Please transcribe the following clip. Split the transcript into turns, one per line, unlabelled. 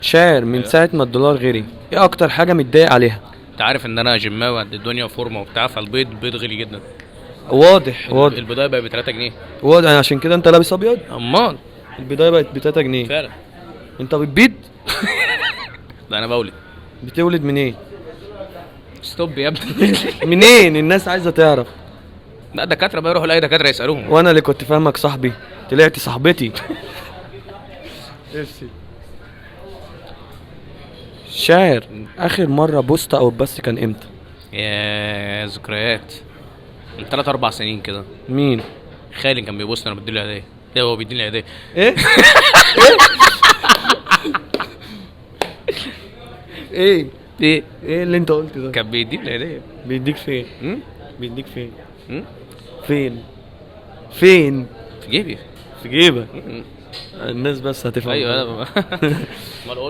شاعر، من ساعة ما الدولار غلي ايه اكتر حاجة متضايق عليها؟
انت عارف ان انا جماوي قد الدنيا وفورمه وبتاع، فالبيض بيض غلي جدا.
واضح واضح.
البيضايه بقت ب 3 جنيه.
واضح، يعني عشان كده انت لابس ابيض.
امال.
البيضايه بقت ب 3 جنيه؟
فعلا.
انت بتبيض؟
لا، انا بولد.
بتولد منين؟
stop يا ابني.
منين؟ الناس عايزة تعرف.
لا، دكاترة بقى، يروحوا لاي دكاترة يسالوهم.
وانا اللي كنت فاهمك صاحبي، طلعت صاحبتي. شاعر، اخر مرة بوست او بس كان امتى؟
يا ذكريات، من 3 4 سنين كده.
مين؟
خالي كان بيبص، انا بديله هديه. لا، هو بيديني هديه.
ايه ايه؟
ايه؟
ايه اللي انت قلته ده؟
كان بيديني هديه.
بيديك فين؟
امم
بيديك فين؟
أمم؟
فين فين؟
في جيبي.
في جيبك؟
أمم.
الناس بس هتفهم.
ايوه، انا امال اقول له.